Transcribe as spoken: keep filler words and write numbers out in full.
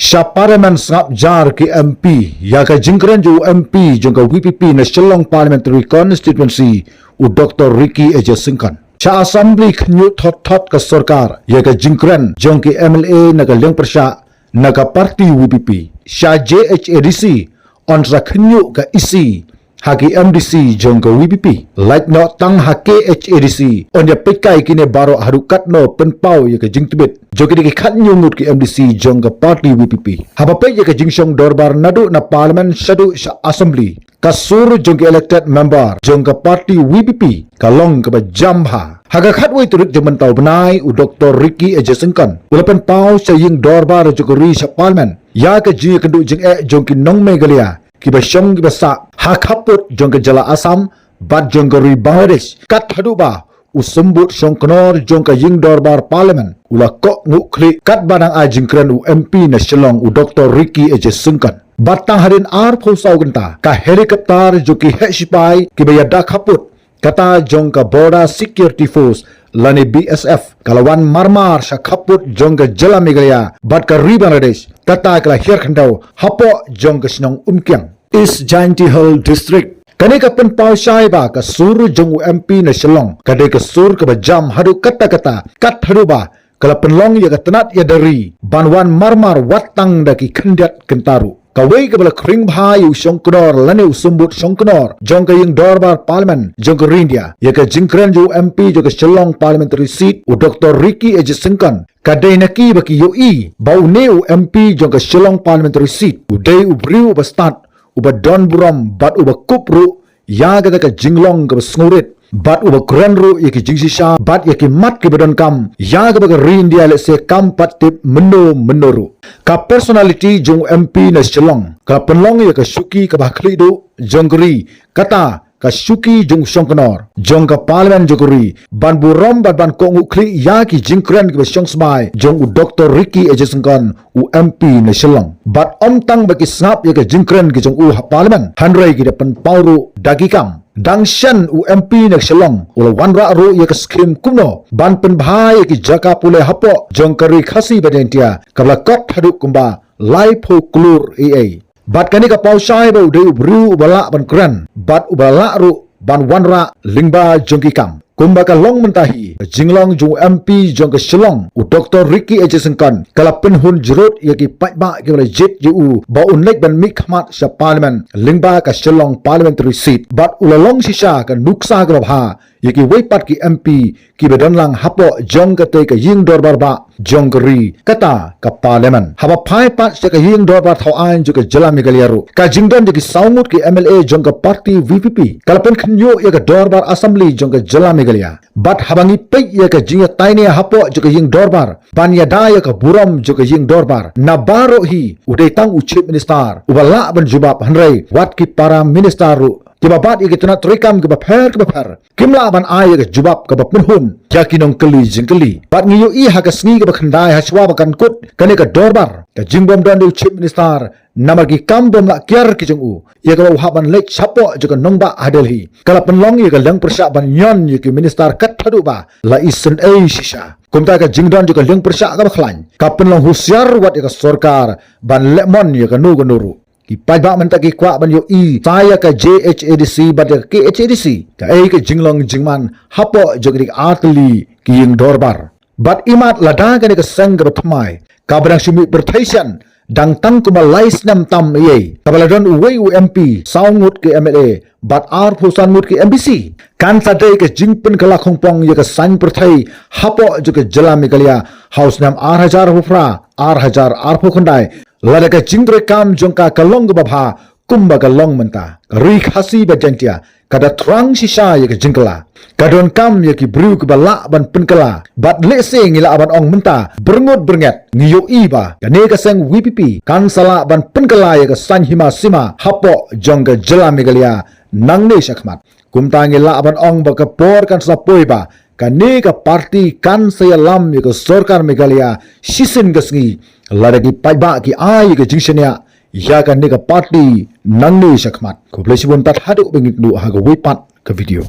Sha Parliament sngap jar ki M P ïa ka jingkren jong u M P jong ka V P P na Shillong Parliamentary Constituency, u Doctor Ricky A J Syngkon. Sha Assembly khynñiuh thot thot ka sorkar ïa ka jingkren jong ki M L A na ka liang pyrshah na ka party V P P. Sha J H A D C yn sa khynñiuh ka E C ha ki M D C jong ka V P P. Lait noh tang ha K H A D C, yn ïa peit kai kine baroh haduh katno pynpaw ïa ka jingtbit jong kine ki khatñiew ngut ki M D C jong ka party V P P. Haba peit ïa ka jingshong dorbar naduh na Parliament shaduh sha Assembly, ka sur jong ki elected member jong ka party V P P ka long kaba jam bha. Ha ka khatwei tarik jong mynta u bnai, u Doctor Ricky A J Syngkon u la pynpaw sha ïing dorbar jong ka ri sha Parliament ïa ka jingïakynduh jingeh jong ki nong Meghalaya kiba shong kiba sah ha khappud jong ka jylla Assam bad jong ka ri Bangladesh, kat haduh ba u symbud shongknor jong ka ïing dorbar Parliament u la kohnguh khlieh katba dang ai jingkren u M P na Shillong, u Doctor Ricky A J Syngkon. Bad tang hadien arphew saw kynta, ka helicopter jong ki heh shipai kiba ïada khappud, kata jong ka Border Security Force lane B S F, ka la wan marmar sha khappud jong ka jylla Meghalaya bad ka ri Bangladesh, kata ka la hiar khyndew hapoh jong ka shnong Umkiang, East Jaintia Hills District. Kane ka pynpaw shai ba ka sur jong u M P na Shillong ka dei ka sur kaba jam haduh katta katta, kat haduh ba ka la pynlong ïa ka tnat ïada ri ban wan marmar wat tang da ki khyndiat kynta ruh. Kawei kaba la khring bha ïa u shongknor lane u symbud shongknor jong ka ïing dorbar Parliament jong ka ri India ïa ka jingkren jong u M P jong ka Shillong Parliamentary Seat, u Doctor Ricky A J Syngkon, ka dei na kiba ki ïohi ba une u M P jong ka Shillong Parliamentary Seat u dei u briew uba stad, uba don burom bad uba kup ruh ïa kata ka jinglong kaba sngewrit bad uba kren ruh ïa ki jingshisha bad ïa ki mat kiba donkam ïa kaba ka ri India lehse kam pat tip mynno mynno ruh. Ka personality jong u M P na Shillong ka la pynlong ïa ka shuki kaba ha khlieh duh jong ka ri, kata ka shuki jong u shongknor jong ka Parliament jong ka ri ban burom bad ban kohnguh khlieh ïa ki jingkren kiba shong sbai jong u Doctor Ricky A J Syngkon, u M P na Shillong. Bad ym tang ba ki sngap ïa ka jingkren ki jong u ha Parliament, hynrei ki da pynpaw ruh da ki kam. Dang shen u M P na Shillong u la wanrah ruh ïa ka skhim kumno ban pynbha ïa ki jaka pule hapoh jong ka ri Khasi bad Jaiñtia kaba la kot haduh kumba laiphew klur ei ei. Bad kane ka paw shai ba u dei u briew uba lah ban kren bad uba lah ruh ban wanrah lyngba jong ki kam. Kumba ka long mynta hi, ka jinglong jong u M P jong ka Shillong, u Doctor Ricky A J Syngkon, ka la pynhun jrut ïa ki paidbah kiba la jied ïa u ba un leit ban mihkhmat sha Parliament lyngba ka Shillong Parliamentary Seat. Bad u la long shisha ka nuksa kaba bha ïa kiwei pat ki M P kiba don lang hapoh jong katei ka ïing dorbar bah jong ka ri, kata ka Parliament. Haba phai pat sha ka ïing dorbar thaw aiñ jong ka jylla Meghalaya ruh, ka jingdon jong ki saw ngut ki M L A jong ka party V P P ka la pynkhynñiuh ïa ka dorbar Assembly jong ka jylla Meghalaya. Bad haba ngi peit ïa ka jingïatai ne hapoh jong ka ïing dorbar ban ïada ïa ka burom jong ka ïing dorbar, na baroh hi u dei tang u Chief Minister uba lah ban jubab, hynrei wat ki para minister ruh kiba bat ïa ki tnat treikam kiba pher kiba pher kim lah ban ai ïa ka jubab kaba pynhun ïa ki nongkylli jingkylli. Bad ngi ïohi ha ka sngi kaba khyndai hashwa ba kan kut kane ka dorbar, ka jingbym don ïa u Chief Minister namar ki kam bym lah kiar ki jong u, ïa kaba u hap ban leit shapoh jong ka nongbah ha Delhi, ka la pynlong ïa ka liang pyrshah ban ñion ïa ki minister kat haduh ba la isynei shisha. Kumta ka jingdon jong ka liang pyrshah kaba khlaiñ ka pynlong husiar wat ïa ka sorkar ban leh mon ïa kano kano ruh. Ki paidbah mynta ki kwah ban ïohi sa ïa ka J H A D C bad ïa ka K H A D C, kaei ka jinglong jingman hapoh jong kine ki artylli ki ïing dorbar. Bad imat lada kane ka seng kaba thymmai kaba dang shu mih pyrthei shen dang tang kumba lai snem tam ei ei, kaba la don uwei u M P, saw ngut ki M L A bad arphew san ngut ki M D C, kan sa dei ka jingpynkylla khongpong ïa ka saiñ pyrthei hapoh jong ka jylla Meghalaya ha u snem ar hajar arphew phra, ar hajar arphew khyndai, lada ka jingtreikam jong ka ka long kaba bha kumba ka long mynta. Ka ri Khasi bad Jaiñtia ka da thrang shisha ïa ka jingkylla. Ka donkam ïa ki briew kiba lah ban pynkylla. Bad lehse ngi lah ban ong mynta, byrngut byrnget ngi ïohi ba kane ka seng V P P kan sa lah ban pynkylla ïa ka saiñ hima sima hapoh jong ka jylla Meghalaya nangne shakhmat. Kumta ngi lah ban ong ba ka por kan sa poi ba kane ka party kan sa ïalam ïa ka sorkar Meghalaya shisien ka sngi, lada ki paidbah ki ai ïa ka jingshaniah ïa kane ka party nangne shakhmat. Khublei shibun, tad haduh ba ngin ïakynduh ha kawei pat ka video.